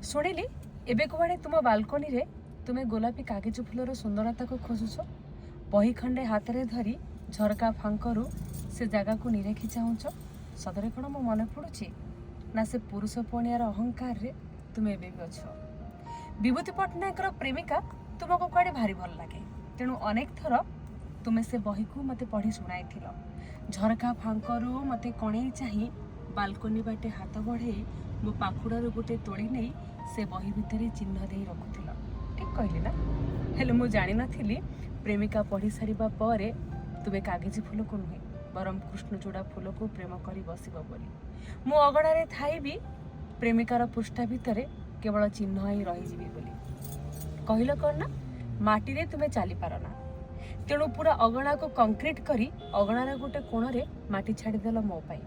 ଶୁଣିଲି ଏବେ କୁଆଡ଼େ ତୁମ ବାଲକୋନିରେ ତୁମେ ଗୋଲାପୀ କାଗଜ ଫୁଲର ସୁନ୍ଦରତାକୁ ଖୋଜୁଛ। ବହି ଖଣ୍ଡେ ହାତରେ ଧରି ଝରକା ଫାଙ୍କରୁ ସେ ଜାଗାକୁ ନିରେଖି ଚାହୁଁଛ। ସତରେ କ'ଣ ମୋ ମନେ ପଡ଼ୁଛି ନା ସେ ପୁରୁଷ ପଣିଆର ଅହଙ୍କାରରେ ତୁମେ ଏବେ ବି ଅଛ? ବିଭୂତି ପଟ୍ଟନାୟକର ପ୍ରେମିକା ତୁମକୁ କୁଆଡ଼େ ଭାରି ଭଲ ଲାଗେ। ତେଣୁ ଅନେକ ଥର ତୁମେ ସେ ବହିକୁ ମୋତେ ପଢ଼ି ଶୁଣାଇଥିଲ। ଝରକା ଫାଙ୍କରୁ ମୋତେ କଣେଇ ଚାହିଁ ବାଲକୋନି ବାଟେ ହାତ ବଢ଼େଇ ମୋ ପାଖୁଡ଼ାରୁ ଗୋଟେ ତୋଳି ନେଇ ସେ ବହି ଭିତରେ ଚିହ୍ନ ଦେଇ ରଖୁଥିଲ। ଠିକ୍ କହିଲି ନା? ହେଲେ ମୁଁ ଜାଣିନଥିଲି, ପ୍ରେମିକା ପଢ଼ି ସାରିବା ପରେ ତୁମେ କାଗଜି ଫୁଲକୁ ନୁହେଁ, ବରଂ କୃଷ୍ଣଚୂଡ଼ା ଫୁଲକୁ ପ୍ରେମ କରି ବସିବ ବୋଲି। ମୁଁ ଅଗଣାରେ ଥାଇ ବି ପ୍ରେମିକାର ପୃଷ୍ଠା ଭିତରେ କେବଳ ଚିହ୍ନ ହେଇ ରହିଯିବି ବୋଲି। କହିଲ କ'ଣ ନା ମାଟିରେ ତୁମେ ଚାଲିପାର ନା, ତେଣୁ ପୁରା ଅଗଣାକୁ କଂକ୍ରିଟ କରି ଅଗଣାର ଗୋଟେ କୋଣରେ ମାଟି ଛାଡ଼ିଦେଲ ମୋ ପାଇଁ।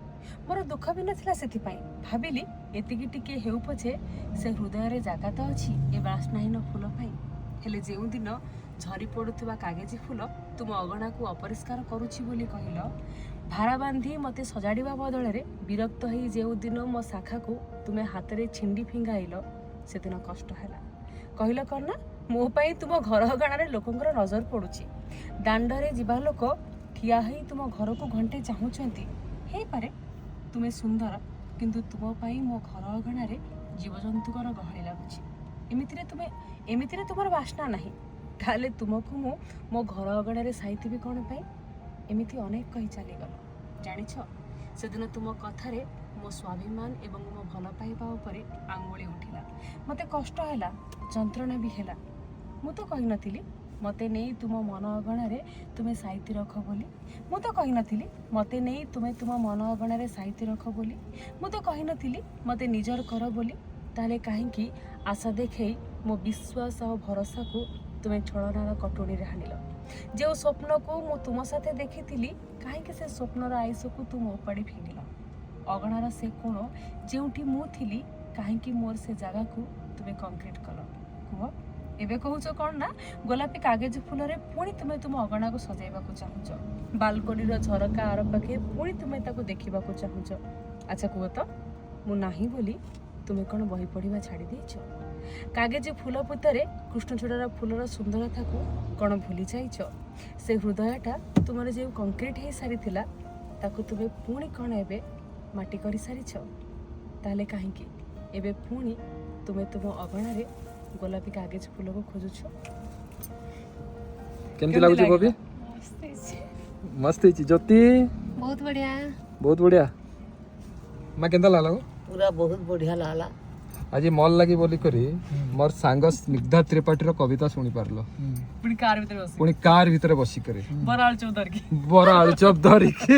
ମୋର ଦୁଃଖ ବି ନଥିଲା ସେଥିପାଇଁ। ଭାବିଲି, ଏତିକି ଟିକେ ହେଉ ପଛେ ସେ ହୃଦୟରେ ଜାଗା ତ ଅଛି ଏ ବାସ୍ନାହୀନ ଫୁଲ ପାଇଁ। ହେଲେ ଯେଉଁଦିନ ଝରି ପଡ଼ୁଥିବା କାଗଜି ଫୁଲ ତୁମ ଅଗଣାକୁ ଅପରିଷ୍କାର କରୁଛି ବୋଲି କହିଲ, ଭାରା ବାନ୍ଧି ମୋତେ ସଜାଡ଼ିବା ବଦଳରେ ବିରକ୍ତ ହେଇ ଯେଉଁଦିନ ମୋ ଶାଖାକୁ ତୁମେ ହାତରେ ଛିଣ୍ଡି ଫିଙ୍ଗାଇଲ, ସେଦିନ କଷ୍ଟ ହେଲା। କହିଲ କ'ଣ ନା ମୋ ପାଇଁ ତୁମ ଘର ଅଗଣାରେ ଲୋକଙ୍କର ନଜର ପଡ଼ୁଛି, ଦାଣ୍ଡରେ ଯିବା ଲୋକ ଠିଆ ହେଇ ତୁମ ଘରକୁ ଘଣ୍ଟେ ଚାହୁଁଛନ୍ତି। ହେଇପାରେ ତୁମେ ସୁନ୍ଦର, କିନ୍ତୁ ତୁମ ପାଇଁ ମୋ ଘର ଅଗଣାରେ ଜୀବଜନ୍ତୁଙ୍କର ଗହଳି ଲାଗୁଛି। ଏମିତିରେ ତୁମର ବାସ୍ନା ନାହିଁ, ତାହେଲେ ତୁମକୁ ମୁଁ ମୋ ଘର ଅଗଣାରେ ସାଇଥିବି କ'ଣ ପାଇଁ? ଏମିତି ଅନେକ କହି ଚାଲିଗଲ। ଜାଣିଛ, ସେଦିନ ତୁମ କଥାରେ ମୋ ସ୍ୱାଭିମାନ ଏବଂ ମୋ ଭଲ ପାଇବା ଉପରେ ଆଙ୍ଗୁଳି ଉଠିଲା। ମୋତେ କଷ୍ଟ ହେଲା, ଯନ୍ତ୍ରଣା ବି ହେଲା। ମୁଁ ତ କହିନଥିଲି ମୋତେ ନେଇ ତୁମ ମନ ଅଗଣାରେ ତୁମେ ସାଇତି ରଖ ବୋଲି। ମୁଁ ତ କହିନଥିଲି ମୋତେ ନେଇ ତୁମେ ତୁମ ମନ ଅଗଣାରେ ସାଇତି ରଖ ବୋଲି। ମୁଁ ତ କହିନଥିଲି ମୋତେ ନିଜର କର ବୋଲି। ତାହେଲେ କାହିଁକି ଆଶା ଦେଖେଇ ମୋ ବିଶ୍ୱାସ ଆଉ ଭରସାକୁ ତୁମେ ଛଳନାର କଟୁଣିରେ ହାଣିଲ? ଯେଉଁ ସ୍ୱପ୍ନକୁ ମୁଁ ତୁମ ସାଥେ ଦେଖିଥିଲି, କାହିଁକି ସେ ସ୍ୱପ୍ନର ଆୟୁଷକୁ ତୁମ ଉପାଡ଼ି ଫିଙ୍ଗିଲ? ଅଗଣାର ସେ କୋଣ ଯେଉଁଠି ମୁଁ ଥିଲି, କାହିଁକି ମୋର ସେ ଜାଗାକୁ ତୁମେ କଂକ୍ରିଟ କଲ, କୁହ? ଏବେ କହୁଛ କ'ଣ ନା ଗୋଲାପୀ କାଗଜ ଫୁଲରେ ପୁଣି ତୁମେ ତୁମ ଅଗଣାକୁ ସଜାଇବାକୁ ଚାହୁଁଛ। ବାଲକୋନିର ଝରକା ଆର ପାଖେ ପୁଣି ତୁମେ ତାକୁ ଦେଖିବାକୁ ଚାହୁଁଛ। ଆଚ୍ଛା କୁହ ତ, ମୁଁ ନାହିଁ ବୋଲି ତୁମେ କ'ଣ ବହି ପଢ଼ିବା ଛାଡ଼ି ଦେଇଛ? କାଗଜ ଫୁଲ ଭିତରେ କୃଷ୍ଣଚୂଡ଼ାର ଫୁଲର ସୁନ୍ଦରତାକୁ କ'ଣ ଭୁଲି ଯାଇଛ? ସେ ହୃଦୟଟା ତୁମର ଯେଉଁ କଂକ୍ରିଟ ହେଇସାରିଥିଲା, ତାକୁ ତୁମେ ପୁଣି କ'ଣ ଏବେ ମାଟି କରିସାରିଛ? ତାହେଲେ କାହିଁକି ଏବେ ପୁଣି ତୁମେ ତୁମ ଅଗଣାରେ ଗୋଲାପୀ କାଗଜ ଫୁଲକୁ ଖୋଜୁଛ? କେମିତି ଲାଗୁଛି ବବି? ମସ୍ତ ହେଇଛି। ମସ୍ତ ହେଇଛି। ଜ୍ୟୋତି? ବହୁତ ବଢିଆ। ବହୁତ ବଢିଆ। ମା, କେନ୍ତା ଲାଗଲା ଗୋ? ପୁରା ବହୁତ ବଢିଆ ଲାଗଲା। ଆଜି ମଲ୍ ଲାଗି ବୋଲି କରି ମୋର ସାଙ୍ଗ ସ୍ନିଗ୍ଧା ତ୍ରିପାଠୀର କବିତା ଶୁଣି ପାରିଲ। ପୁଣି କାର ଭିତରେ ବସି। ପୁଣି କାର ଭିତରେ ବସିକରି। ବରା ଆଳୁଚପ ଧରିକି। ବରା ଆଳୁଚପ ଧରିକି।